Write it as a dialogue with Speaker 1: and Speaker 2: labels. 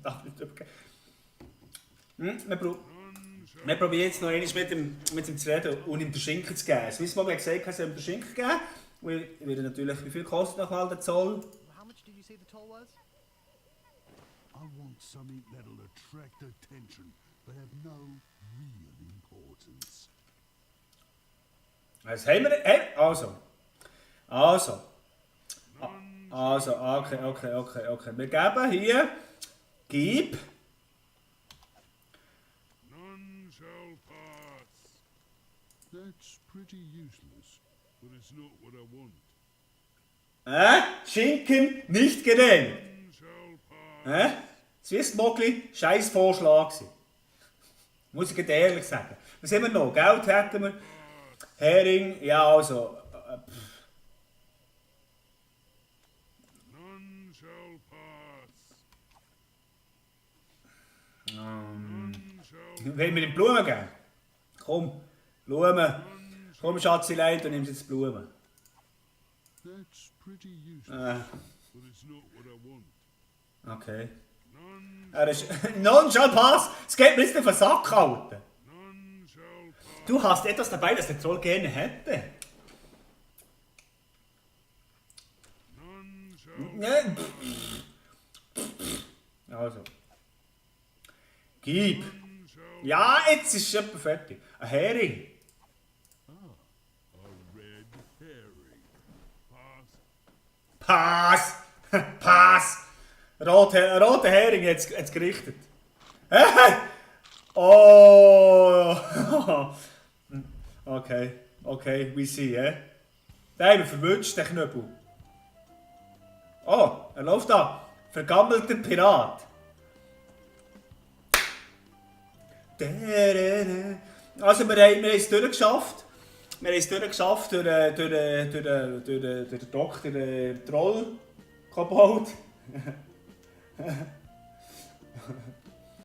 Speaker 1: darf nicht übergeben. Wir probieren jetzt noch einmal mit ihm zu reden und ihm den Schinken zu geben. Swiss Mob hat gesagt, er soll ihm den Schinken geben. Und ich würde natürlich, wie viel kostet nochmal der Zoll?
Speaker 2: How much did you say the toll was?
Speaker 3: I want something that'll attract attention, but have no real importance.
Speaker 1: Was haben wir? Hey, also, okay. Wir geben hier, gib.
Speaker 3: None shall pass. That's pretty useless, but it's not what I want.
Speaker 1: Schinken nicht gedenkt.
Speaker 3: None shall pass.
Speaker 1: Swiss Mogli, scheiß Vorschlag gewesen. Muss ich dir ehrlich sagen. Was haben wir noch? Geld hätten wir. Hering, ja also.
Speaker 3: None shall pass.
Speaker 1: Wollen wir ihm Blumen geben? Komm, Blumen. Komm, Schatzilein, du nimmst jetzt Blumen.
Speaker 3: That's pretty useless, but it's not what I want.
Speaker 1: Okay.
Speaker 3: None,
Speaker 1: Er ist. Non shall pass! Es geht mir jetzt auf den Sack halten.
Speaker 3: none shall pass.
Speaker 1: Du hast etwas dabei, das der Troll gerne hätte.
Speaker 3: None shall
Speaker 1: Ne? Also. Gib. Ja, jetzt ist es etwa fertig. Ein Hering.
Speaker 3: a red herring. Pass.
Speaker 1: Pass! Rote Hering jetzt gerichtet. Oh! Okay, we see, Den haben wir verwünscht, den Knöbel. Oh, er läuft da. Vergammelter Pirat. Also, wir haben es durchgeschafft. Wir haben es durchgeschafft durch den Doktor Troll Kobold.